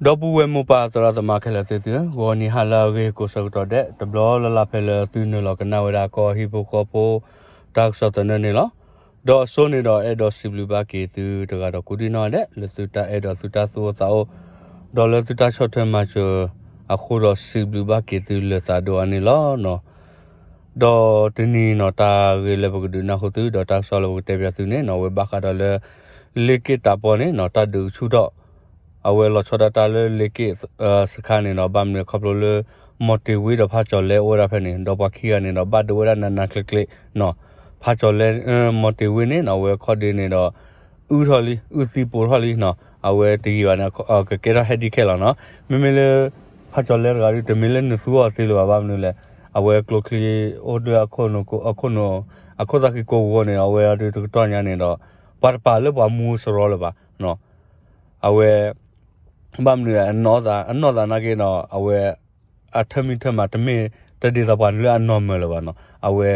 ဒီပုၢ်ဝဲၢ်မိၢ်ပၢ်သရၣ်သမါခဲလၢာ်သ့ၣ်သုဧၢ, ဂီၤနံၤဟါလၢအဂ့ၤကိးဆၢကတီၢ်ဒဲး တဘျီလၢ်လၢ်ဖဲလၢသုနုာ်လီၤကနၣ်ဝဲဒၣ်ကီၢ်ဟံၣ်ဖိဃီဖိ တၢ်ကစီၣ်သနၢၣ်န့ၣ်လီၤ. ဒီးအစိန့ၣ်ဒီးအဲၣ်ဒိးစံးဘျုးဘၣ်က့ၤသုတဂၤဒီးကိးဒံၣ်နီၣ်ဒဲး လၢသုတၢ်အဲၣ်ဒီးသုတၢ်သူၣ်အိၣ်သးအိၣ် ဒီးလၢသုတၢ်ဆီၣ်ထွဲမၤစၢၤအဃိဒီးစံးဘျုးဘၣ်က့ၤသုလၢာ်သးဒိၣ်အါန့ၣ်လီၤ. ဒီးတနံၤနီၤ တၢ်ဂ့ၢ်လၢပကဒုးနၢ်ဟူသု ဒီးတၢ်ကစီၣ်လၢပကတဲပၠးသုန့ၣ်နီၤ အဝဲဘၣ်ဃးဒီးလၢ လ့ၣ်က့ၣ်တၢ်ပီန့ၣ်နီၤ တၢ်ဒုးကဆူၣ်ထီၣ် အဝဲလီၤဆီဒၣ်တၢ်လၢလ့ၣ်က့ၣ်စခါန့ၣ်နီၤ ဘၣ်မနုၤခီဖျိလၢ မီၣ်တ့ၢ်ဝ့ဒီးဖးကၠီၤလဲအိၣ်ဝဲဒၣ်ဖဲန့ၣ် ဒီးပှၤခံဂၤန့ၣ်ဒီးဘၣ်ဒိဝဲဒၣ်နးနးကျ့ကျ့နီၤ ဖးကၠီၤလဲ မီၣ်တ့ၢ်ဝ့န့ၣ်နီၤ အဝဲခီၣ်ဒ့န့ၣ်ဒီး အုၣ်ထီၣ်လံ အုၣ်သံပိာ်ထီၣ်လံနီၤ အဝဲတယံာ်ဘၣ်န့ၣ် ကကဲထီၣ်ဟဲဒ်ခဲလီၤနီၤ မ့မ့ၢ်လၢ ဖးကၠီၤလဲတဂၤဒုး တမ့ၢ်လၢနသူအီၤသ့လၢၤဘၣ် ဘၣ်မနုၤလဲၣ် အဝဲကျိချံအိၣ်ဒၢအခိၣ်နူာ် အခိၣ်သၣ်ဃံကိးဂီၤန့ၣ် အဝဲအဒုးတကတီၢ်ညါန့ၣ်ဒီး ပှၤတပာ်လၢပှၤမူစရီလၢၤဘၣ်နီၤ အဝဲ ဘၣ်မနုၤလဲၣ် အနီၢ်သးနာ်က့ဒီး အဝဲ အထၢမံထၢမၤတမ့ၢ်တဒ်သိးပှၤလၢအနီၢ်မၢၤလၢၤဘၣ်နီၤ အဝဲ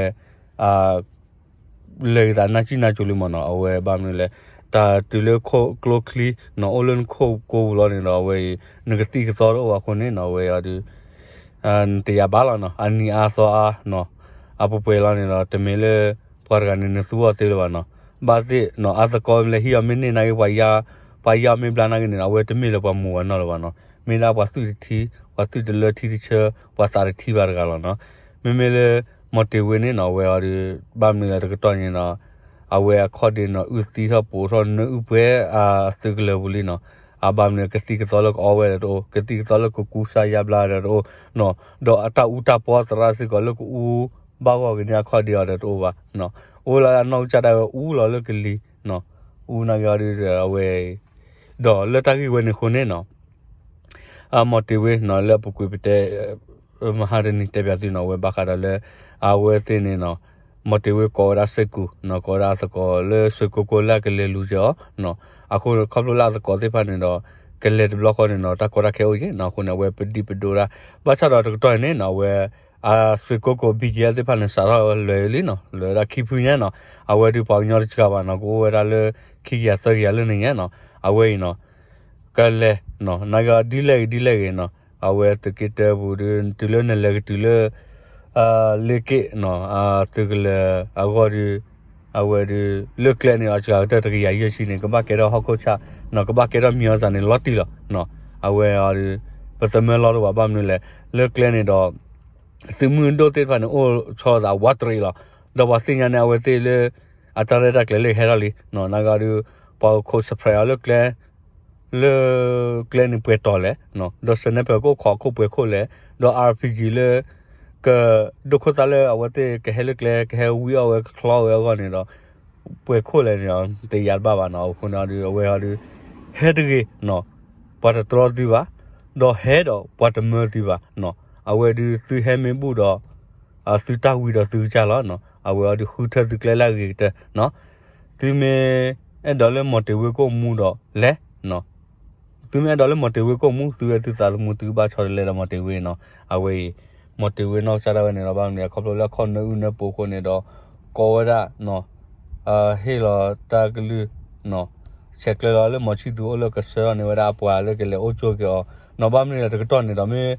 လဲၤဂ့ၤသးနၢ်စံၣ်နၢ်စိၤလံမ့ၢ်နီၤ အဝဲဘၣ်မနုၤလဲၣ် တၢ်တုၤလၢကျိချံနီၤ အိၣ်လၢနခိၣ်ကိးပူၤလီၤန့ၣ်ဒီး အဝဲအံၤ နကသံၣ်ကသီတအိၣ်ဘၣ်အဃိန့ၣ်နီၤ အဝဲအံၤဒီး နတယာ်ဘၣ်လီၤနီၤ အနံၤအါသီအါနီၤ အပှဲၤပှဲၤလီၤန့ၣ်ဒီး တမ့ၢ်လၢ ပှၤတဂၤန့ၣ် နသူအီၤသ့လၢၤဘၣ်နီၤ ဘၣ်သ့ၣ်နီၤ အသကိးလဲၤဟံးအီၤမ့ၢ်န့ၢ်နာ်က့ ပှၤယါမ့ၢ်ဘျါနာ်က့န့ၣ် အဝဲတမ့ၢ်လၢပှၤမူၤအနီၢ်လၢၤဘၣ်နီၤ မ့ၢ်ဒၣ်ပှၤသွံၣ်တထံ ပှၤသွံၣ်တလၢထံတဆၢ ပှၤသးတထံဘၣ်တဂၤလီၤနီၤ မ့မ့ၢ်လၢ မီၣ်တ့ၢ်ဝ့န့ၣ်နီၤ အဝဲအံၤဒီး ဘၣ်မနုၤလဲၣ်တကတီၢ်န့ၣ်နီၤ အဝဲအခီၣ်ဒ့နီၤ အုၣ်သံထီၣ်ပိာ်ထီၣ် နၢအုၣ်ပှဲၤအသုးကလၢၤပူၤလံနီၤ အဘၣ်မနုၤကသံၣ်ကသီလၢကအီဝဲဒီးတအိၣ် ကသံၣ်ကသီလၢကကူစါယါဘျါဒီးတအိၣ်နီၤ ဒီးအတၢ်အူတၢ်ပီသရၣ်စ့ၢ်ကီးလၢကအူဘၣ်ဂီၢ်က့ၤန့ၢ်အခီၣ်ဒ့အီၤဒီးတအိၣ်ဘၣ်နီၤ အိၣ်လၢအနီၢ်ကစၢ်ဒၣ်ဝဲအူလီၤလၢကလံၤနီၤ အူနာ်က့အီၤဒုးဒီးအဝဲအံၤ ဒီးလၢတၢ်ဂ့ၢ်ဝဲန့ၣ်အဃိန့ၣ်နီၤ အမီၣ်တ့ၢ်ဝ့နီၤ လၢအပူၤကွံာ်ပတဲ မဟါတနံၤတဲပၠးသုနီၤ အဝဲဘၣ်ဃးဒီးလၢ အဝဲသ့ၣ်န့ၣ်နီၤ မီၣ်တ့ၢ်ဝ့ကိးဝဲဒၣ်စ့ၢ်ကီးနီၤ ကိးဝဲဒၣ်အသကိးလၢဆွ့ၣ်ကိကိလၢအကလဲၤလူၤက့ၤအီၤနီၤ အဃိခီဖျိလၢအသကိးသ့ၣ်တဖၣ်န့ၣ်ဒီး ကလဲၤတဘျီဃီန့ၣ်နီၤ တၢ်ကီတၢ်ခဲအိၣ်က့ၤနီၤ အဃိန့ၣ် အဝဲပဒံးပဒိးဒၣ် ဘၣ်ဆၣ်ဒီးတကတီၢ်အံၤန့ၣ်နီၤ အဝဲ အဆွ့ၣ်ကိကိ ဘံၣ်ကၠံ သ့ၣ်တဖၣ်န့ၣ် စးထီၣ်လွဲၤလံနီၤ လွဲၤဝဲဒၣ်ခံဖုညါနီၤ အဝဲဒုးပှၤကညီတစှၤဘၣ်နီၤ ကအိၣ်ဝဲဒၣ်လၢ ခံကယၤသၢကယၤလၢန့ၣ်ညါနီၤ အဝဲအံၤနီၤ ကလဲၤနီၤ နာ်က့ဒ်လဲၣ်ဂ့ၤဒ်လဲၣ်ဂ့ၤနီၤ အဝဲသုးက့တၢပူၤဒုး တုၤလၢနလဲၤကတုၤလၢ လ့ၣ်က့ၣ်နီၤ သုးကလၢၤအဂီၢ်ဒုး အဝဲဒုး လၢကျဲန့ၣ်အီၤစှၤကတၢၢ်တကယၤယဲၢ်ဆံန့ၣ် ကဘၣ်ကဲထီၣ်ဟီၣ်ခိၣ်ဆၣ်နီၤ ကဘၣ်ကဲထီၣ်မံၤအီၤသးန့ၣ်လီၤတံၢ်လီၤနီၤ အဝဲအံၤဒုး ပသမၢလီၤတအိၣ်ဘၣ် ဘၣ်မနုၤလဲၣ် လၢကျဲန့ၣ်ဒီး သုးမုၢ်ဒိၣ်သ့ၣ်တဖၣ်န့ၣ် အိၣ်ဆီသးဝးတရံးလီၤ ဒီးပှၤသ့ၣ်ညါန့ၣ် အဝဲသ့ၣ်လၢ အတၢ်ရဲၣ်တၢ်ကျဲၤလၢကဟဲထီၣ်လံနီၤ နာ်က့အီၤဒုး ပှၤကခိး suppress အီၤလၢကျဲ လၢကျဲန့ၣ်ပှဲၤတီၤလဲၣ်နီၤ ဒီး sniper ကအိၣ်ခိးအခိၣ်ပှဲၤခိၣ်လဲၣ် ဒီး RPG လၢ က ဒိၣ်ခိၣ်သၣ်လၢအဝဲသ့ၣ်ကဟဲလၢကျဲ ကဟဲဝံအီၣ်ဝဲကချီဝဲအဂီၢ်န့ၣ်ဒီး ပှဲၤခိၣ်လဲၣ်န့ၣ် တယာ်တဘၣ်ဘၣ်နီၤ အဃိန့ၣ်ဒုး အဝဲအံၤဒုး ဟဲတဂ့ၤနီၤ ပှၤတတြီသုဘၣ် ဒီးဟဲဒီးပှၤတမၢသုဘၣ်နီၤ အဝဲဒုးသုဟဲမ့ၢ်ဘူၣ်ဒီး သုတၢ်ဝံၤဒီးသုကစၢ်လီၤနီၤ အဝဲအံၤဒုးဃုထၢသုကျဲလၢအဂ့ၤကတၢၢ်နီၤ သုမ့ၢ်အဲၣ်ဒိးလၢမီၣ်တ့ၢ်ဝ့ကိၣ်မူဒီးလဲၤနီၤ သုမ့ၢ်အဲၣ်ဒိးလၢမီၣ်တ့ၢ်ဝ့ကိၣ်မူ သုဝဲသုသးသမူသုကဘၣ်ဆီတလဲဒီးမီၣ်တ့ၢ်ဝ့နီၤ အဝဲအံၤ မီၣ်တ့ၢ်ဝ့နီၢ်ကစၢ်ဒၣ်ဝဲန့ၣ်ဒီး ဘၣ်မနုၤလဲၣ် ခီဖျိလၢအခီၣ်နၢအုၣ်နၢပူၤအဃိန့ၣ်ဒီး ကိးဝဲဒၣ်နီၤ ဟ့ၣ်လီၤတၢ်ကလုၢ်နီၤ ဆဲးကျၢလီၤလၢမီၤဆံၣ်သူၤအိၣ်လၢကဆှၢအီၤန့ၢ်ဝဲဒၣ်အပှၤလၢကလဲၤအိၣ်ကၠိက့ၤအီၤနီၤ ဘၣ်မနုၤလဲၣ်တကတီၢ်န့ၣ်ဒီးမ့ၢ်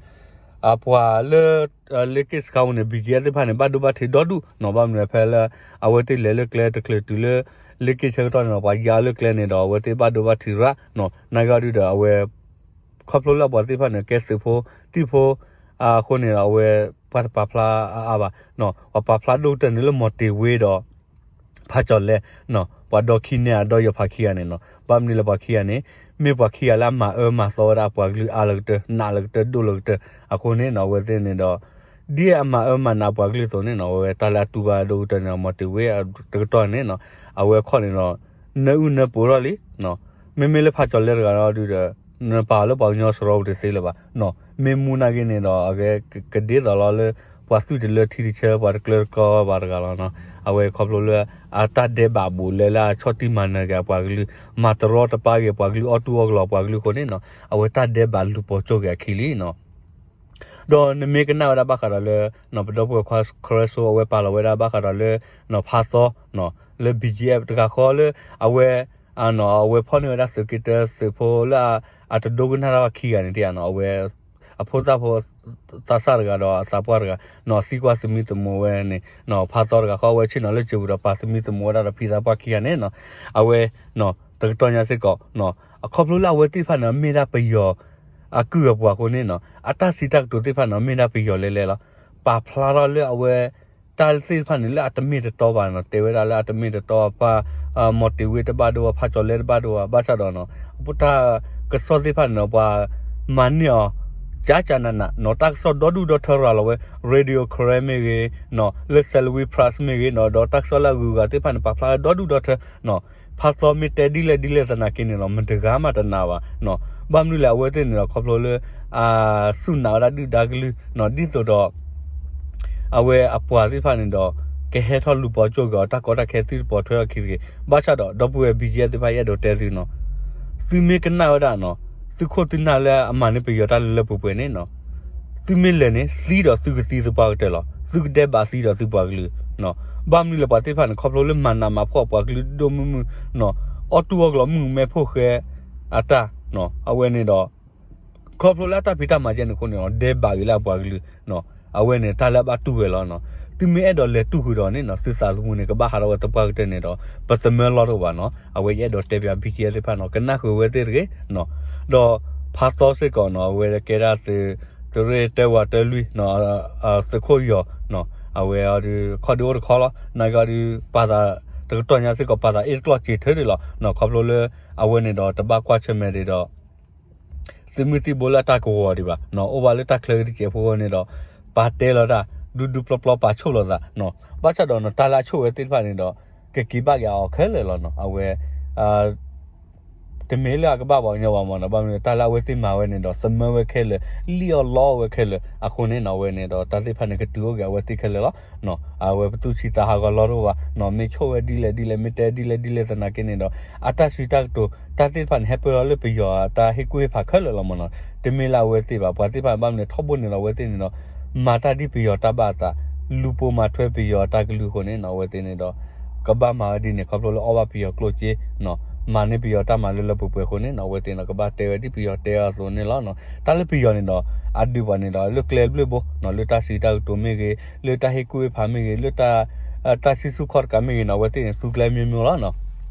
အပှၤလၢ လ့ၣ်က့ၣ်စခါပူၤန့ၣ် ဘံၣ်ကၠံသ့ၣ်တဖၣ်န့ၣ် ဘၣ်ဒိဘၣ်ထံးဒီဒူၣ်နီၤ ဘၣ်မနုၤလဲၣ်ဖဲလၢ အဝဲသ့ၣ်လဲၤလၢကျဲတချုးတုၤလၢ လ့ၣ်က့ၣ်ဆၢကတီၢ်န့ၣ်ဒီး ပှၤယါလၢကျဲန့ၣ်ဒီး အဝဲသ့ၣ်ဘၣ်ဒိဘၣ်ထံးရၣ်နီၤ နာ်က့အီၤဒုးဒီးအဝဲ ခီဖျိလၢအပှၤသ့ၣ်တဖၣ်န့ၣ် ကဲသုးဖိ သံၣ်ဖိ အဃိန့ၣ်ဒီး အဝဲ ပှၤတပာ်ဖျါအါအါဘၣ်နီၤ ပှၤပာ်ဖျါဒိၣ်ကတၢၢ်န့ၣ်လၢမီၣ်တ့ၢ်ဝ့ဒီး ဖးကၠီၤလဲနီၤ ပှၤဒီခံန့ၣ်အဒီယီၤဖးခံဂၤန့ၣ်နီၤ ဘၣ်မနုၤလၢပှၤခံဂၤန့ၣ် မ့ၢ်ပှၤခံဂၤလၢအမၤအၢမၤသီဝဲဒၣ်အပှၤကလုာ်အါလၢကတၢၢ် နးလၢကတၢၢ် ဒိၣ်လၢကတၢၢ် အဃိန့ၣ်နီၤ အဝဲသ့ၣ်န့ၣ်ဒီး ဒ်အမၤအၢမၤနးအပှၤကလုာ်အသိးန့ၣ်နီၤ အဝဲတၢ်လၢအတူၢ်ဘၣ်ဒိၣ်ကတၢၢ်န့ၣ် မီၣ်တ့ၢ်ဝ့တကတီၢ်န့ၣ်နီၤ အဝဲခီၣ်န့ၣ်ဒီး နၢအုၣ်နၢပူၤထီၣ်လံနီၤ မ့မ့ၢ်လၢဖးကၠီၤလဲတဂၤဒီးဒုးဒီး နပာ်လၢပှၤကညီစရီပူၤတသ့လၢၤဘၣ်နီၤ မ့ၢ်မူနာ်က့န့ၣ်ဒီး အကဒ်သိးလီၤလၢ ပှၤသွံၣ်တလၢထံတဆၢ ပှၤတကျၢတကျီဘၣ်တဂၤလီၤနီၤ အဝဲခီဖျိလၢ အတၢ်ဒဲးဘးဘူးလဲလၢအဆီၣ်တံၢ်မၤနၢၤက့ၤအပှၤကလုာ် မၤတရီတပါက့ၤပှၤကလုာ်အီၣ်တူၢ်အီၣ်ကလီၤပှၤကလုာ်အဃိန့ၣ်နီၤ အဝဲတၢ်ဒဲးဘးလူၤပိာ်ကၠိက့ၤအခံလံနီၤ ဒီးနမ့ၢ်ကနၣ်ဝဲဒၣ်ဘၣ်ဃးဒီးလၢ ပဒီပုၢ်ဝဲၢ်ခွါ ခရၢစိ အဝဲပာ်လီၤဝဲဒၣ်ဘၣ်ဃးဒီးလၢ ဖးသီ လၢ ဘီၣ်ကၠံအ့ၣ် တဂၤဃီလၢ အဝဲ အဝဲဖီၣ်န့ၢ်ဝဲဒၣ်သုးက့တၢသုးဖိလၢအ အတဒိကနၣ်တၢ်ဘၣ်ခံဂၤန့ၣ်တဧါနီၤ, အဝဲ အဖိသၣ်ဖိ သးစၢ်တဂၤဒီးအသးပှၢ်တဂၤနီၤ သံကွၢ်သမံသမိးဝဲန့ၣ်နီၤ, ဖါသီတဂၤဃီ အဝဲဆ့ၣ်နီၤလၢကၠိပူၤဒီး ပာ်သမံသမိးဝဲဒၣ်ဒီးဖံသးပှၢ်ခံဂၤန့ၣ်နီၤ, အဝဲ တကတီၢ်ညါစ့ၢ်ကီး အခီဖျိလၢအဝဲသ့ၣ်တဖၣ်န့ၣ် မ့ၢ်ဒၣ်ပယီၤအကုၢ်အပှၤအဃိန့ၣ်နီၤ, အတၢ်စံးတၢ်ကတိၤသ့ၣ်တဖၣ်န့ၣ် မ့ၢ်ဒၣ်ပယီၤလဲၤလဲၤလီၤ. ပာ်ဖျါထီၣ်လၢအဝဲ တၢ်သ့ၣ်တဖၣ်န့ၣ် လၢအတမ့ၢ်တတီဘၣ်နီၤ, တဲဝဲဒၣ်လၢအတမ့ၢ်တတီဘၣ်, မီၤတ့ၤဝ့တဘၣ်ဒိဘၣ်, ဖးကၠီၤလဲတဘၣ်ဒိဘၣ်, ဘၣ်ဆၣ်ဒီးနီၤ တၢ်ကစီၣ်သ့ၣ်တဖၣ်န့ၣ်ဒီး ပှၤမၤန့ၢ်အီၤ ကကနးနးနီၤ, တၢ်ကစီၣ်ဒီဒူၣ်ဒီထၢရၤလီၤဝဲ Radio Karen မ့ၢ်ဂ့ၤနီၤ, လၢ Salween Press မ့ၢ်ဂ့ၤနီၤ, ဒီးတၢ်ကစီၣ်လၢအဂုၤအဂၤသ့ၣ်တဖၣ်န့ၣ် ပာ်ဖျါဒီဒူၣ်ဒီထၢနီၤ, ဖါသီမ့ၢ်တဲဒ်လဲၣ်ဒ်လဲၣ်သနာ်က့န့ၣ်ဒီး မတဂၤမးတနာ်ဘၣ်နီၤ, ဘၣ်မနုၤလဲၣ် အဝဲသ့ၣ်န့ၣ်ဒီး ခီဖျိလၢ အစူၢ်နာ်ဝဲဒၣ်ဒုၣ်ဒါကလုၢ်နီၤ, ဒ်သိးဒီး အဝဲအပှၤသ့ၣ်တဖၣ်န့ၣ်ဒီး ကဟဲထီၣ်လူၤပိာ်ကၠိၣ်က့ၤအီၤ တၢ်ကီတၢ်ခဲသုတပိာ်ထွဲထီၣ်ခံတဂ့ၤ. ဘၣ်ဆၣ်ဒီး ဒီပုၢ်ဝဲၢ် ဘံၣ်ကဲသ့ၣ်တဖၣ် ယအဲၣ်ဒိးတဲသုနီၤ, သုမ့ၢ်ကနၣ်ဝဲဒၣ်နီၤ, သုခိၣ်သုနၢ်လၢအမၤန့ၢ်ပယီၤတၢ်လၢလၢပှဲၤပှဲၤန့ၣ်နီၤ, သုမ့ၢ်လဲၤန့ၣ် သံဒီးသုကသံသုပှၤကတၢၢ်လီၤ. သုကဒဲးဘးသံဒီးသုပှၤကလုာ်နီၤ. ဘၣ်မနုၤလဲၣ် ပှၤသ့ၣ်တဖၣ်န့ၣ် ခီဖျိလၢမၤနးမၤဖှီၣ်အပှၤကလုာ်ဒိၣ်ဒိၣ်မုၢ်မုၢ်နီၤ, အီၣ်တူၢ်အီၣ်ကလီၤမုၢ်မဲဖိၣ်ဃဲအတၢ်နီၤ, အဝဲန့ၣ်ဒီး ခီဖျိလၢအတၢ်ဖံးတၢ်မၤကဲန့ၣ်အဃိန့ၣ်ဒီး ဒဲးဘးက့ၤလၢအပှၤကလုာ်နီၤ, အဝဲန့ၣ်တၢ်လၢအဘၣ်တူၢ်ဝဲလီၤနီၤ. သုမ့ၢ်အဲၣ်ဒိးလဲၤတူၢ်ဃုာ်ဒီးန့ၣ်နီၤ, သုသးသမူန့ၣ် ကဘၣ်ဟးထီၣ်ဝဲသပှၢ်ကတၢၢ်န့ၣ်ဒီး ပသမၢလီၢ်တအိၣ်ဘၣ်နီၤ. အဝဲယအဲၣ်ဒိးတဲပၠး ဘံၣ်ကဲသ့ၣ်တဖၣ်နီၤ, ကနၣ်ဃုာ်ဝဲသ့ၣ်တဂ့ၤနီၤ. ဒီးဖါသီစ့ၢ်ကီးနီၤ, အဝဲကဲဒၣ်သုး သုးရ့ၣ်တၢဝးတၢလွံၢ်နီၤ, သုးခိၣ်ယီၤနီၤ, အဝဲအီၤဒုး ခီၣ်ဒုးအိၣ်တခီလီၤ. နာ်က့အီၤဒုး ပာ်သး တကတီၢ်ညါစ့ၢ်ကီး ပာ်သးအ့ၣ်တကျီၢ်စ့ၤထၢဒံးလီၤနီၤ. ခီဖျိလၢ အဝဲန့ၣ်ဒီး တဘၣ်ကွၢ်ဆၢၣ်မဲာ်ဒံးဒီး သုးမုၢ်သံၣ်ဘိလၢအတၢ်ကဝီၤဒံးဘၣ်နီၤ, အိၣ်ဘၣ်လၢတၢ်ချၢကတစဲးဖိန့ၣ်ဒီး ပာ်တဲလီၤတၢ် ဒူဒူပျီပျီ ပာ်ဆိၣ်လိာ်သးနီၤ. ဘၣ်ဆၣ်ဒီးနီၤ တၢ်လၢအဆိၣ်ဝဲသ့ၣ်တဖၣ်န့ၣ်ဒီး ကက့ၤဘၣ်က့ၤအီၤခဲလၢာ်လီၤနီၤ. အဝဲ တမ့ၢ်လၢအကဘၣ်ပှၤကညီဘၣ်မးနီၤ, ဘၣ်မနုၤ တၢ်လၢအဝဲသ့ၣ်မၤဝဲန့ၣ်ဒီး သမၢဝဲခဲလၢာ်, လံၣ်အီၣ်လီအီၣ်ဝဲခဲလၢာ်အဃိန့ၣ်နီၤ, အဝဲန့ၣ်ဒီး တၢ်သ့ၣ်တဖၣ်န့ၣ် ကတုၤအိၣ်က့ၤအဝဲသ့ၣ်ခဲလၢာ်လီၤ. အဝဲပသူၣ်ဆံးသးဟးဂီၤလီၤတအိၣ်ဘၣ်နီၤ, မ့ၢ်ဆိၣ်ဝဲဒ်လဲၣ်ဒ်လဲၣ် မ့ၢ်တဲဒ်လဲၣ်ဒ်လဲၣ်သနာ်က့န့ၣ်ဒီး အတၢ်စံးတၢ်ကတိၤ တၢ်သ့ၣ်တဖၣ်န့ၣ် ဟဲပၢၢ်လီၤလၢပယီၤအတၢ်ဟ့ၣ်ကူၣ်ဟ့ၣ်ဖးခဲလၢာ်လီၤမးနီၤ. တမ့ၢ်လၢအဝဲသ့ၣ်ဘၣ်, ပှၤသ့ၣ်တဖၣ်န့ၣ် ဘၣ်မနုၤလဲၣ် ထီဘိန့ၣ်ဒီး အဝဲသ့ၣ်န့ၣ်ဒီး မၤတၢ်ဒ်ပယီၤတၢ်ဘၣ်အသး, လူၤပိာ်မၤထွဲပယီၤအတၢ်ကလုၢ်အဃိန့ၣ်နီၤ, အဝဲသ့ၣ်န့ၣ်ဒီး ကဘၣ်မၤဝဲဒ်န့ၣ် ခီဖျိလၢအီၣ်ဘၣ်ပယီၤကျိၣ်စ့နီၤ, မၤန့ၢ်ပယီၤတၢ်မၤလၢလၢပှဲၤပှဲၤအဃိန့ၣ်နီၤ, အဝဲသ့ၣ်န့ၣ် ကဘၣ်တဲဝဲဒ်ပယီၤတဲအသိးန့ၣ်လီၤနီၤ. တၢ်လၢပယီၤန့ၣ်ဒီး အဒုးပှၤန့ၣ်ဒီး လၢကျဲဘျုးဘိနီၤ, လၢတၢ်စံးတၢ်ကတိၤမ့ၢ်ဂ့ၤ, လၢတၢ်ဟ့ၣ်ကူၣ်ဟ့ၣ်ဖးမ့ၢ်ဂ့ၤ, လၢတၢ် တၢ်စံၣ်ဆူၣ်ခီၣ်တကးမ့ၢ်ဂ့ၤနီၤ, အဝဲသ့ၣ်န့ၣ် သူကျဲမ့ၢ်မ့ၢ်လီၤနီၤ.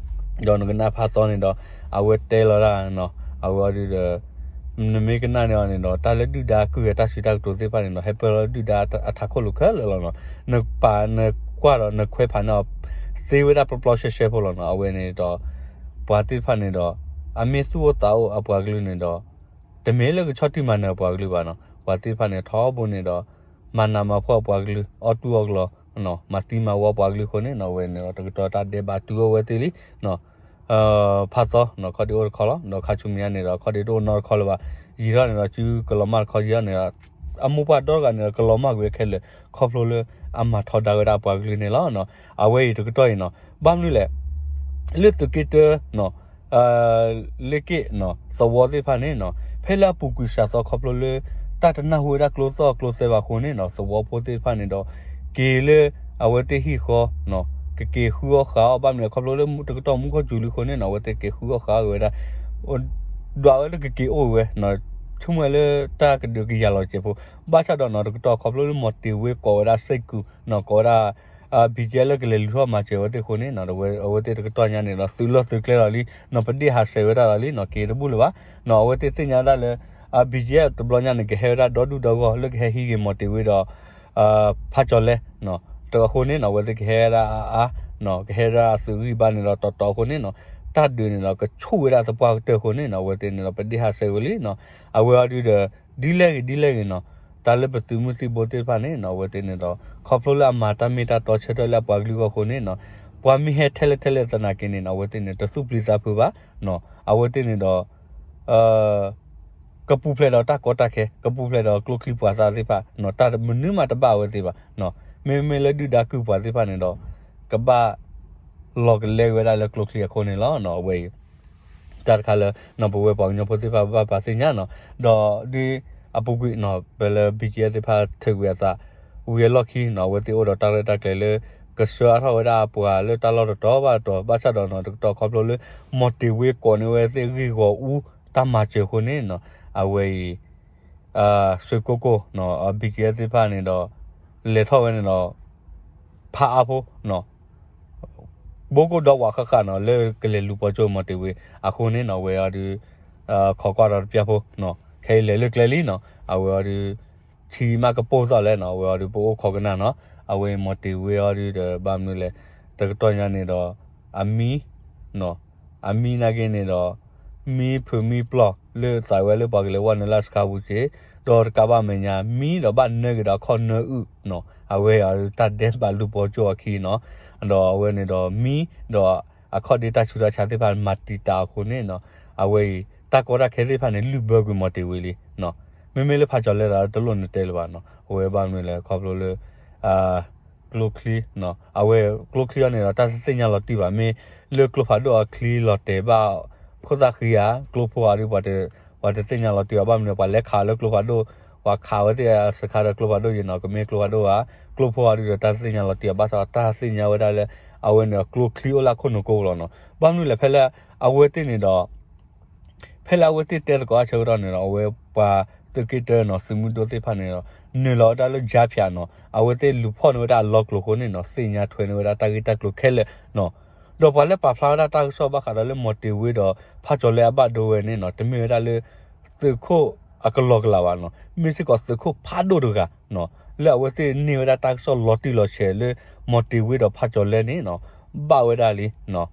ဒီးနကနၣ်ဖါသီန့ၣ်ဒီး အဝဲတဲလီၤတၢ်နီၤ, အဝဲအီၤဒုးဒီး နမ့ၢ်ကနၣ်န့ၢ်အီၤန့ၣ်ဒီး တၢ်လၢဒုၣ်ဒါကုၢ်အတၢ်စံးတၢ်ကတိၤသ့ၣ်တဖၣ်န့ၣ်ဒီး ဟဲပၢၢ်လီၤဒုၣ်ဒါအထးခိၣ်လိၤခဲလၢာ်လီၤနီၤ. နပာ်နကွၢ်ဒီးနခွဲးဖးန့ၢ်အီၤ သ့ဝဲဒၣ်ပျီပျီရှဲရှဲဖိလီၤနီၤ. အဝဲန့ၣ်ဒီး ပှၤသ့ၣ်တဖၣ်န့ၣ်ဒီး အမ့ၢ်သူၣ်အိၣ်သးအိၣ်အပှၤကလုာ်န့ၣ်ဒီး တမ့ၢ်လၢကဆီၣ်တံၢ်မၤနၢၤအပှၤကလုာ်ဘၣ်နီၤ. ပှၤသ့ၣ်တဖၣ်န့ၣ် ထီဘိန့ၣ်ဒီး မၤနးမၤဖှီၣ်အပှၤကလုာ်, အီၣ်တူၢ်အီၣ်ကလီၤ, မၤသံမၤဝီပှၤကလုာ်အဃိန့ၣ်နီၤ, အဝဲန့ၣ်ဒီး တကတီၢ်တၢ်ဒဲးဘးတုၤအိၣ်ဝဲသ့လံနီၤ. ဖါသီနီၤ ခီၣ်ဒ့အိၣ်တခီလီၤ, ဒီးခါဆူမဲာ်ညါန့ၣ်ဒီး ခီၣ်ဒ့တအိၣ်နီတခီလၢၤဘၣ်, ယံာ်ထီၣ်န့ၣ်ဒီး စုကလီၤမၢ်တခီယံာ်ထီၣ်န့ၣ်ဒီး အမိၢ်ပှၢ်ဒီတဂၤန့ၣ်ဒီး ကလီၤမၢ်ကွံာ်ဝဲခဲလၢာ် ခီဖျိလၢအမၤထီဒါဝဲဒၣ်အပှၤကလုာ်န့ၣ်လီၤ. အဝဲအံၤတကတီၢ်အံၤနီၤ ဘၣ်မနုၤလဲၣ် လၢသုးက့တၢနီၤ လ့က့ၣ်နီၤ သဝီသ့ၣ်တဖၣ်န့ၣ်နီၤ ဖဲလၢအပူၤကွံာ်စှၤသီခီဖျိလၢ တၢ်တနၢ်ဟူဝဲဒၣ်ကျိသီၣ်ကျိသဲဘၣ်အဃိန့ၣ်နီၤ သဝီဖိသ့ၣ်တဖၣ်န့ၣ်ဒီး က့ၤလၢအဝဲသ့ၣ်ဟံၣ်ဃီနီၤ ကက့ၤဃုအီၣ်ဃုအီၣ် ဘၣ်မနုၤလဲၣ် ခီဖျိလၢတကတီၢ်မူခိၣ်စူၤလံအဃိန့ၣ်နီၤ အဝဲသ့ၣ်က့ၤဃုအီၣ်ဃုအီၣ်က့ၤဝဲဒၣ် ဒွးဝဲလၢကက့ၤအိၣ်ဝဲနီၤ ဆိကမိၣ်ဝဲလၢတၢ်ကဒုးကယၤလီၤစဲးဖိ ဘၣ်ဆၣ်ဒီးနီၤ တကတီၢ်ခီဖျိလၢမီၤတ့ၤဝ့ကိးဝဲဒၣ်စ့ၢ်ကီးနီၤ ကိးဝဲဒၣ် BGF လၢကလဲၤလုၢ်ထီၣ်မၤစၢၤဝဲသ့ၣ်အဃိန့ၣ်နီၤ အဝဲသ့ၣ်တကတီၢ်ညါန့ၣ်ဒီး သုးလီၢ်သုးကျဲလီၤလံနီၤ ပဒ့ၣ်ဟးဆှဲးဝဲဒၣ်လီၤလံနီၤ က့ၤတဘူၣ်လၢၤဘၣ် နီၤ အဝဲသ့ၣ်သ့ၣ်ညါဒၣ်လၢ BGF တဘျီညါန့ၣ် ကဟဲဝဲဒၣ်ဒီဒူၣ်ဒီဂီၢ် လၢကဟဲဟံးက့ၤမီၤတ့ၤဝ့ဒီး ဖးကၠီၤလဲ အဃိန့ၣ်နီၤ အဝဲသ့ၣ်ကဟဲဝဲဒၣ်အါအါ ကဟဲဝဲဒၣ်အသုးဂံၢ်ဘါန့ၣ်ဒီး တီတီအဃိန့ၣ်နီၤ တၢ်ဒုးန့ၣ်ဒီး ကဆိၣ်ဝဲဒၣ်သပှၢ်ကတၢၢ်အဃိန့ၣ်နီၤ အဝဲသ့ၣ်န့ၣ်ဒီး ပဒ့ၣ်ဟးဆှဲးဝဲလံနီၤ အဝဲအီၤဒုးဒီး ဒ်လဲၣ်ဂ့ၤဒ်လဲၣ်ဂ့ၤနီၤ တၢ်လၢပသုးမုၢ်သံၣ်ဘိသ့ၣ်တဖၣ်န့ၣ်နီၤ အဝဲသ့ၣ်န့ၣ်ဒီး ခီဖျိလၢအမၤတၢ်မ့ၢ်တၢ်တီဆၢထၢၣ်လၢအပှၤကလုာ်အဂီၢ်အဃိန့ၣ်နီၤ ပှၤမ့ၢ်ဟဲထဲလဲၣ်ထဲလဲၣ်သနာ်က့န့ၣ်နီၤ အဝဲသ့ၣ်န့ၣ် တသူၣ်ပျံၤသးဖုးဘၣ်နီၤ အဝဲသ့ၣ်န့ၣ်ဒီး ကပူၤဖျဲးဒီးတၢ်ကီတၢ်ခဲ ကပူၤဖျဲးဒီးကျိချံပှၤသၣ်သ့ၣ်တဖၣ်နီၤ တၢ်မနုၤမးတဘၣ်အဝဲသ့ၣ်ဘၣ်နီၤ မ့မ့ၢ်လၢဒုၣ်ဒါကုၢ်ပှၤသ့ၣ်တဖၣ်န့ၣ်ဒီး ကဘၣ်လီၤကလဲဝဲဒၣ်လၢကျိချံအဃိန့ၣ်လီၤနီၤ အဝဲအံၤ တၢ်တခါလၢ နီၤ ပဝဲပှၤကညီဖိသ့ၣ်တဖၣ်ဘၣ်ပာ်သ့ၣ်ညါနီၤ ဒီးဒ်အပူၤကွံာ်နီၤ ပလၢ BGF သ့ၣ်တဖၣ်ထုးကွံာ်အသး ဝံၤအလီၢ်ခံနီၤ အဝဲသ့ၣ်အိၣ်ဒီးတၢ်ရဲၣ်တၢ်ကျဲၤလၢ ကဆှၢအါထီၣ်ဝဲဒၣ်အပှၤလၢတၢ်လီၢ်တတီၤဘၣ်တတီၤ ဘၣ်ဆၣ်ဒီးနီၤ တကတီၢ်ခီဖျိလၢ မီၤတ့ၤဝ့ကိးန့ၢ်ဝဲသ့ၣ်ဂ့ၢ်ဂီၤအူ တၢ်မၤစၢၤအဃိန့ၣ်နီၤ အဝဲအံၤ စၢၤကိၢ်ကိၢ် BGF သ့ၣ်တဖၣ်န့ၣ်ဒီး လဲၤထီၣ်ဝဲန့ၣ်ဒီး ဖးအါဖိ ဘိကိၣ်ဒီဝးဃၣ်ဃၣ်နီၤ လၢကလဲၤလူၤပိာ်ကၠိမီၤတ့ၤဝ့အဃိန့ၣ်နီၤ အဝဲအီၤဒုး ခိးကွၢ်ဒီးတပျၢ်ဖိ ခဲအံၤလဲၤလၢကျဲလံနီၤ အဝဲအီၤဒုး ထံမးကပိၢ်သီၣ်လဲၣ်နီၤ အဝဲအီၤဒုးပအိၣ်ခိးကနၣ်နီၤ အဝဲမီၤတ့ၤဝ့အီၤဒုးဒီး ဘၣ်မနုၤလဲၣ် တကတီၢ်ညါန့ၣ်ဒီး အမံ အမံနာ်က့န့ၣ်ဒီး မံဖုးမံပျီၢ်လၢသးဝဲလၢပှၤကလဲၤဝဲနုာ်လၢစခါပူၤစ့ၢ် ဒီးတကးဘၣ်မဲာ်ညါ မံဒီးဘၣ်နၢက့ၤဒီးအခီၣ်နၢအုၣ်နီၤ အဝဲအီၤဒုးတၢ်ဒဲးဘးလူၤပိာ်ကၠိအခံနီၤ ဒီးအဝဲန့ၣ်ဒီးမံဒီးအခီၣ်ဒ့တၢ်ဆူးတၢ်ဆါသ့ၣ်တဖၣ်မၤတံာ်တာ်အဃိန့ၣ်နီၤ အဝဲအံၤတၢ်ကီတၢ်ခဲသ့ၣ်တဖၣ်န့ၣ် လုၢ်ဘၢကွံာ်မီၤတ့ၤဝ့လံနီၤ မ့မ့ၢ်လၢဖးကၠီၤလဲတၢ်တလိၣ်န့ၣ်တဲလၢၤဘၣ်နီၤ အဝဲဘၣ်မနုၤလဲၣ် ခီဖျိလၢ ကျိချံ အဝဲကျိချံအီၤန့ၣ်ဒီး တၢ်တသ့ၣ်ညါလီၤတံၢ်ဘၣ် မ့ၢ်လၢကျိဖးဒိၣ်အချံလီၤတဲာ်ဘၣ် ခိၣ်သၣ်ဃံဧါ ကျိဖိအီၤဒုး ပှၤတသ့ၣ်ညါလီၤတံၢ်ဘၣ် ဘၣ်မနုၤ ပှၤလဲၤခးလၢကျိဖးဒိၣ် ပှၤခးဝဲသ့ၣ်အစခါဒီးကျိဖးဒိၣ်ယံၤနီၤ ကမ့ၢ်ကျိဖးဒိၣ်ဧါ ကျိဖိအီၤဒုးဒီး တၢ်တသ့ၣ်ညါလီၤတံၢ်ဘၣ် ဘၣ်ဆၣ်တၢ်သ့ၣ်ညါဝဲဒၣ်လၢ အဝဲန့ၣ်ဒီးကျိချံအိၣ်လၢခိၣ်နူာ်ကိၣ်လီၤနီၤ ဘၣ်မနုၤလဲၣ် ဖဲလၢအဝဲသ့ၣ်န့ၣ်ဒီး ဖဲလၢအဝဲသ့ၣ်တဲသကိးအဆၢကတီၢ်န့ၣ်ဒီး အဝဲပှၤသုးက့တၢနီၤ သုးမုၢ်ဒိၣ်သ့ၣ်တဖၣ်န့ၣ်ဒီး နုာ်လီၤဝဲဒၣ်လၢ ကြားဖြတ် နီၤ အဝဲသ့ၣ်လူၤဖီၣ်န့ၢ်ဝဲဒၣ်အလီၤကျိၤအဃိန့ၣ်နီၤ သ့ၣ်ညါထွဲန့ၢ်ဝဲဒၣ်တၢ်ဂ့ၢ်တၢ်ကျိၤခဲလၢာ်နီၤ ဒီးပှၤလၢပာ်ဖျါဝဲဒၣ်တၢ်ကစီၣ်ဘၣ်ဃးဒီးလၢမီၤတ့ၤဝ့ဒီး ဖးကၠီၤလဲအဘၣ်ဒိဝဲန့ၣ်နီၤ တမ့ၢ်ဝဲဒၣ်လၢ သုးခိၣ်အကလီၤကလးဘၣ်နီၤ မ့ၢ်စ့ၢ်ကီးသုးခိၣ်ဖးဒိၣ်တဂၤနီၤ လၢအဝဲသ့ၣ်န့ၢ်ဝဲဒၣ်တၢ်ကစီၣ်လီၤတံၢ်လီၤဆဲးလၢ မီၤတ့ၤဝ့ဒီးဖးကၠီၤလဲန့ၣ်နီၤ ဘၣ်ဝဲဒၣ်လံနီၤ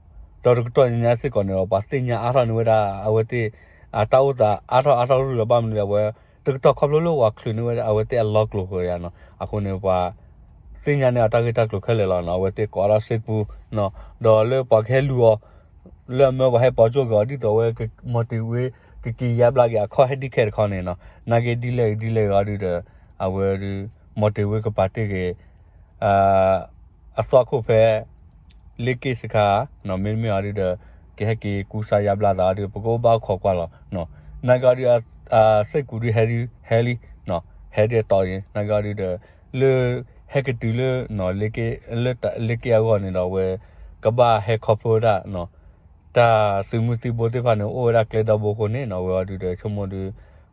ဒီးတကတီၢ်ညါစ့ၢ်ကီးန့ၣ်ဒီး ပှၤသ့ၣ်ညါအါထီၣ်န့ၢ်ဝဲဒၣ်အဝဲသ့ၣ် အတၢ်အိၣ်သးအါထီၣ်အါထီၣ်ရူၢ်လီၤ ဘၣ်မနုၤလဲၣ် အဝဲ တကတီၢ်ခီဖျိလၢပှၤချုးန့ၢ်ဝဲဒၣ်အဝဲသ့ၣ်အလီၤကျိၤဃီယါနီၤ အဃိန့ၣ်ပှၤ သ့ၣ်ညါန့ၢ်အတၢ်ဂ့ၢ်တၢ်ကျိၤခဲလၢာ်လီၤနီၤ အဝဲသ့ၣ်ကိးထီၣ်စ့ၢ်ကီးနီၤ ဒီးလၢပှၤကဟဲလူၤအီၤ လၢအမၢပှၤဟဲပိာ်ကၠိက့ၤအီၤ ဒ်သိးအဝဲ မီၤတ့ၤဝ့ ကက့ၤယါဘျါက့ၤအခီၣ်ဟဲဒ်ခဲတခီန့ၣ်နီၤ နာ်က့ဒ်လဲၣ်ဂ့ၤဒ်လဲၣ်ဂ့ၤအီၤဒုးဒီး အဝဲဒုး မီၤတ့ၤဝ့ကပာ်တ့ၢ်က့ၤ အသွၣ်ခိၣ်ဖဲ လ့က့ၣ်စခါနီၤ မ့တမ့ၢ်အီၤဒုးဒီး ကဟဲက့ၤကူစါယါဘျါသးအီၤဒုး ပကအိၣ်ဘၣ်ခိးကွၢ်လီၤနီၤ နာ်က့အီၤဒုး အစ့ၢ်ကီးဒုးဟဲဒုး ဟဲလံနီၤ ဟဲဒုးတီၤအံၤ နာ်က့အီၤဒုးဒီး လၢ ဟဲကတုၤလၢ လ့က့ၣ်အဂီၢ်န့ၣ်ဒီး အဝဲ ကဘၣ်ဟဲခီဖျိဝဲဒၣ် တၢ်သုးမုၢ်သံဘိသ့ၣ်တဖၣ်န့ၣ် အိၣ်ဝဲဒၣ်ကျဲဒီဘိအဃိန့ၣ်နီၤ အဝဲအီၤဒုးဒီး ဆိကမိၣ်ဒုး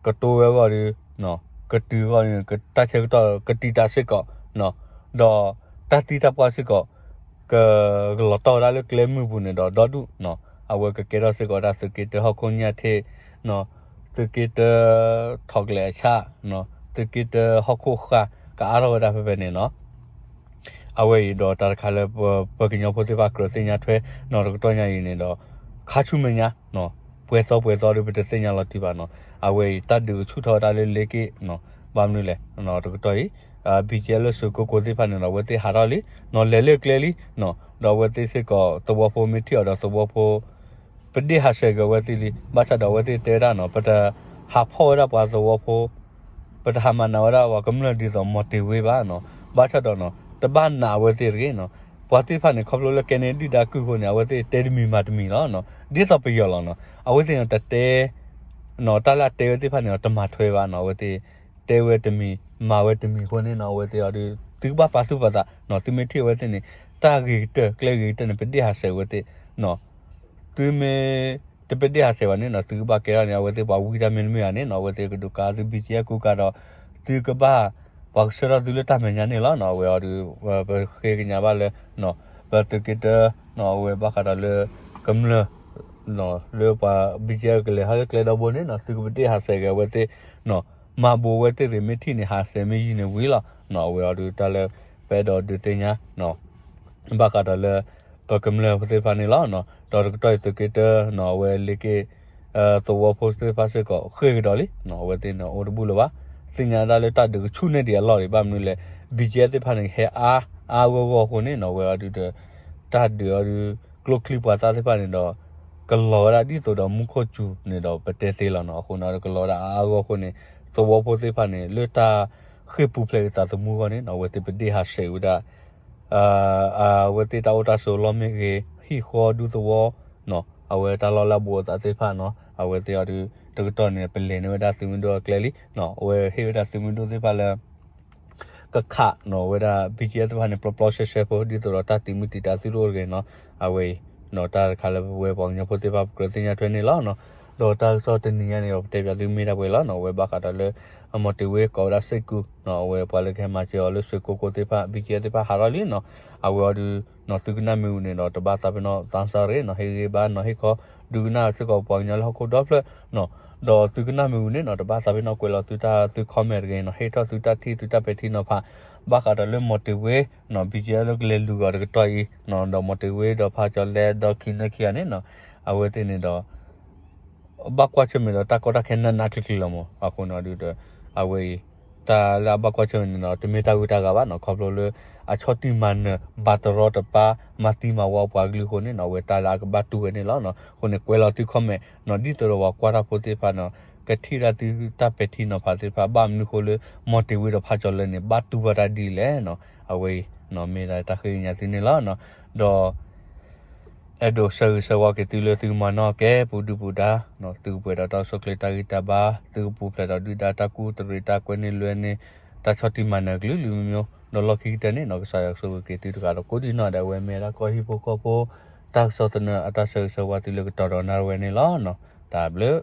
ကတိၤဝဲအဂီၢ်ဒုး ကတုၤအဂီၢ်န့ၣ် တၢ်ဆၢကတီၢ်ကတံာ်တာ်စ့ၢ်ကီး ဒီးတၢ်သံတၢ်ပှၢ်စ့ၢ်ကီး က ကလီၤတီၢ်ဝဲဒၣ်လၢကျဲမုၢ်ပူၤန့ၣ်ဒီး ဒီဒူၣ်နီၤ အဝဲကကဲထီၣ်စ့ၢ်ကီးဝဲဒၣ်သုးက့တၢဟီၣ်ခိၣ်ညၣ်ထ့ၣ် သုးက့တၢ ထီၣ်ကျဲအဆၣ် သုးက့တၢဟီၣ်ခိၣ်ဃၢ် ကအါထီၣ်ဝဲဒၣ်ဖဲဖဲန့ၣ်နီၤ အဝဲအံၤဒီးတၢ်တခါလၢပ ပှၤကညီဖိသ့ၣ်တဖၣ်ကြၢးသ့ၣ်ညါထွဲနီၤ တကတီၢ်ညါအံၤန့ၣ်ဒီး ခါဆူမဲာ်ညါ ပှဲၤသီပှဲၤသီဒီး ပတသ့ၣ်ညါလီၤတံၢ်ဘၣ်နီၤ အဝဲအံၤတၢ်ဒုးကဆူၣ်ထီၣ်ဝဲဒၣ်လၢလ့က့ၣ်နီၤ ဘၣ်မနုၤလဲၣ် တကတီၢ်အံၤ BGF လၢစၢၤကိၢ်ကိၢ်သ့ၣ်တဖၣ်န့ၣ်ဒီး အဝဲသ့ၣ်ဟးထီၣ်လံနီၤ လဲၤလၢကျဲလံနီၤ ဒီးအဝဲသ့ၣ်စ့ၢ်ကီးသဝီဖိမ့ၢ်ထံၣ်အီၤဒီးသဝီဖိ ပဒ့ၣ်ဟးဆှဲးက့ၤအဝဲသ့ၣ်လံ ဘၣ်ဆၣ်ဒီးအဝဲသ့ၣ်တဲဝဲဒၣ်နီၤ ပတဟးဖီၣ်ဝဲဒၣ်ပှၤသဝီဖိ ပတဟးမၤနးဝဲဒၣ်ပှၤကမျၢၢ်ဒ်သိးမီၤတ့ၤဝ့ဘၣ်နီၤ ဘၣ်ဆၣ်ဒီးနီၤ တဘၣ်နာ်အဝဲသ့ၣ်တဂ့ၤနီၤ ပှၤသ့ၣ်တဖၣ်န့ၣ် ခီဖျိလၢကဲန့ၢ်ဒုၣ်ဒါကုၢ်အဃိန့ၣ် အဝဲသ့ၣ်တဲတမံၤမၤတမံၤလီၤနီၤ ဒ်သိးပယီၤလီၤနီၤ အဝဲသ့ၣ်န့ၣ်တတဲ နီၤ တၢ်လၢအတဲဝဲသ့ၣ်တဖၣ်န့ၣ်ဒီး တမၤထွဲဘၣ်နီၤ အဝဲသ့ၣ်တဲဝဲတမံၤ မၤဝဲတမံၤအဃိန့ၣ်နီၤ အဝဲသ့ၣ်အီၤဒုး သုကဘၣ်ပာ်သူၣ်ပာ်သးနီၤ သုမ့ၢ်ထံၣ်အဝဲသ့ၣ်န့ၣ် တၢ်ဂ့ၤကတၢၢ် ကျဲဂ့ၤကတၢၢ်န့ၣ် ပဒ့ၣ်ဟးဆှဲးဝဲသ့ၣ်နီၤ သုမ့ၢ်တပဒ့ၣ်ဟးဆှဲးဘၣ်န့ၣ်နီၤ သုကဘၣ်ကဲထီၣ်န့ၣ် အဝဲသ့ၣ်ပှၤဝံတၢ်မ့တမ့ၢ်ဧါန့ၣ်နီၤ အဝဲသ့ၣ်ကဒုးကါသု BGF ကူကါဒီး သုကဘၣ် ပှၤကဆှၢထီၣ်သုလၢတၢ်မဲာ်ညါန့ၣ်လီၤနီၤ အဝဲအီၤဒုး ပဃ့ကညးဘၣ်လၢ ပသုးက့တၢ အဝဲဘၣ်ဃးဒီးလၢ ကမျၢၢ် လၢပှၤ BGF ကလဲၤဟီၣ်လၢကျဲဒီဘိန့ၣ်နီၤ သုကပဒ့ၣ်ဟးဆှဲးက့ၤအဝဲသ့ၣ်နီၤ မၤဘူးအဝဲသ့ၣ်ဂ့ၤ မ့ၢ်ထံၣ်န့ၣ် ဟးဆှဲးမ့ၢ်ယံၤန့ၣ်ဝံၤလီၤနီၤ အဝဲအီၤဒုးတၢ်လၢ ပအဲၣ်ဒိးဒုးသ့ၣ်ညါ ဘၣ်ဃးဒီးလၢ ပကမျၢၢ်ဖိသ့ၣ်တဖၣ်န့ၣ်လီၤ. ဒီးတကတီၢ်အံၤသုးက့တၢ အဝဲလ့က့ၣ် သဝီဖိသ့ၣ်တဖၣ်စ့ၢ်ကီး ဃ့ၢ်ကဒီးလံ, အဝဲသ့ၣ်န့ၣ်အိၣ်တဘူၣ်လၢၤဘၣ်. သ့ၣ်ညါဒၣ်လၢတၢ်ဒုးကဆူၣ်န့ၢ်ဒံးအလီၢ်ဒံး ဘၣ်မနုၤလဲၣ် BGF သ့ၣ်တဖၣ်န့ၣ် ဟဲအါအါဂီၢ်ဂီၢ်အဃိန့ၣ်နီၤ အဝဲအီၤဒုးဒီး တၢ်ဒုးအီၤဒုး ကျိချံပှၤသၣ်သ့ၣ်တဖၣ်န့ၣ်ဒီး ကလီၤဝဲဒၣ်ဒ်သိးဒီးမူခိၣ်စူၤန့ၣ်ဒီး ပတဲသ့လီၤနီၤ. အဃိန့ၣ်ဒီးကလီၤဝဲဒၣ်အါအါဂီၢ်ဂီၢ်အဃိန့ၣ် သဝီဖိသ့ၣ်တဖၣ်န့ၣ် လၢတၢ်ဃ့ၢ်ပူၤဖျဲးက့ၤသးသမူအဂီၢ်န့ၣ်နီၤ အဝဲသ့ၣ်ပဒ့ၣ်ဟးဆှဲးဝဲဒၣ် အဝဲသ့ၣ်တၢ်အိၣ်တၢ်ဆိးလီၢ်မ့ၢ်ဂ့ၤ ဟံၣ်ဃီဒူသဝီ အဝဲတၢ်လီၢ်လၢအဘူးအသးသ့ၣ်တဖၣ်နီၤ အဝဲသ့ၣ်အီၤဒုး တကတီၢ်န့ၣ် ပလဲၤန့ၢ်ဝဲဒၣ်သုးမုၢ်ဒိၣ်အကျဲလံ. အဝဲဟ့ၣ်ဝဲဒၣ်သုးမုၢ်ဒိၣ်သ့ၣ်တဖၣ်လၢ ကခးနီၤဝဲဒၣ် BGF သ့ၣ်တဖၣ်န့ၣ် ပျီပျီရှဲရှဲဖိ ဒ်သိးဒီးတၢ်တံာ်မုၢ်တံာ်တာ်သုတအိၣ်တဂ့ၤနီၤ. အဝဲအံၤ တၢ်တခါလၢပဝဲပှၤကညီဖိသ့ၣ်တဖၣ် ပကြၢးသ့ၣ်ညါထွဲန့ၣ်လီၤနီၤ. ဒီးတၢ်ကစီၣ်တနံၤညါန့ၣ်ဒီး ပတဲပၠးသုမ့ၢ်တၢ်ပှဲၤလီၤနီၤ, အဝဲဘၣ်ဃးဒီးလၢ မီၤတ့ၤဝ့ကိးဝဲဒၣ်စ့ၢ်ကီးနီၤ, အဝဲပှၤလၢကဟဲမၤစၢၤအီၤလၢ ဆွ့ကိကိသ့ၣ်တဖၣ် ဘံကဲသ့ၣ်တဖၣ်ဟးထီၣ်လံနီၤ, အဝဲအီၤဒုးနီၤ သုကနၣ်မ့ၢ်ဝံၤန့ၣ်ဒီး တဘၣ်သးပ့ၤနီၣ် သးစၢ်ရ့ၣ်နီၤ, ဟ့ၣ်ဂံၢ်ဘါနီၤ ဟ့ၣ်ခီ ဒုးကနၣ်စ့ၢ်ကီးပှၤကညီလၢဟီၣ်ခိၣ်ဒီဖျၢၣ်နီၤ, ဒီးသုကနၣ်မ့ၢ်ဝံၤန့ၣ်နီၤ တဘၣ်သးပ့ၤနီၣ် ကွဲးလီၤသုတၢ်သု comment တဂ့ၤနီၤ, ဟ့ၣ်ထီၣ်သုတၢ်ထံၣ်သုတၢ်ပဲာ်ထံနီၤဖး ဘၣ်ဃးဒီးလၢမီၤတ့ၤဝ့နီၤ ဘံကဲလၢကလဲၤလူၤအီၤတကတီၢ်အံၤနီၤ, ဒီးမီၤတ့ၤဝ့ဒီးဖးကၠီၤလဲဒီးခံနၢခံဂၤန့ၣ်နီၤ, အဝဲသ့ၣ်န့ၣ်ဒီး ဘၣ်ကွၢ်ဆၢၣ်မဲာ်ဒီးတၢ်ကီတၢ်ခဲနးနးကျံၤကျံၤလီၤမး, အဃိန့ၣ်ဒီး အဝဲအံၤ တၢ်လၢအဘၣ်ကွၢ်ဆၢၣ်မဲာ်န့ၣ်ဒီး တမ့ၢ်တၢ်ဂ့ၢ်တၢ်ဂၤဘၣ်နီၤ, ခီဖျိလၢ အဆီၣ်တံၢ်မၤနၢၤ ဘၣ်တရီတပါ မၤသံမၤဝီပှၤကလုာ်အဃိန့ၣ်နီၤ, အဝဲတၢ်လၢအကဘၣ်တူၢ်ဝဲန့ၣ်လီၤနီၤ, အဃိန့ၣ် ကွဲးလီၤသု comment နီၤ, ဒ်သိးဒီးပှၤကွၢ်တၢ်ဖိသ့ၣ်တဖၣ်နီၤ ကထံၣ်ဒၣ်သုတၢ်ပဲာ်ထံနီၤဖးသ့ၣ်တဖၣ် ဘၣ်မနုၤဃိလၢ မီၤတ့ၤဝ့ဒီးဖးကၠီၤလဲန့ၣ် ဘၣ်တူၢ်ဘၣ်တၢ်ဒ်လဲၣ်နီၤ, အဝဲအံၤ မ့ၢ်ဒၣ်တၢ်ဃ့ကညးသုန့ၣ်လီၤနီၤ, ဒီး အဲၣ်ဒိးဆၢဂ့ၤဆၢဝါက့ၤသုလၢသုကမၤနီၣ်ကဲပူၤဒုပူၤဒါနီၤ, သုကပှဲၤဒီးတၢ်အိၣ်ဆူၣ်အိၣ်ချ့တၢ်ဂံၢ်တၢ်ဘါ, သုကပူၤဖျဲးဒီးဒုၣ်ဒါတၢ်ကူၣ်တရံးတၢ်ကွဲန့ၢ်လွဲန့ၢ် တၢ်ဆီၣ်တံၢ်မၤနၢၤကလုာ်ကလုာ်မံၤမံၤ, ဒီးလီၢ်ခံကတၢၢ်န့ၣ်နီၤ ကစၢ်ယွၤကဆိၣ်ဂ့ၤက့ၤသုတဂၤဒီးကိးဒံနီၢ်ဒဲး အဝဲမ့ၢ်ဝဲဒၣ်ကီၢ်ဟံၣ်ဖိဃီဖိ တၢ်ကစီၣ်သနၢၣ်အတၢ်ဆၢဂ့ၤဆၢဝါသုလၢကတီၢ်ဒီးနၣ်ရံၣ်ဝဲန့ၣ်လီၤနီၤ, တၢ်ဘျုး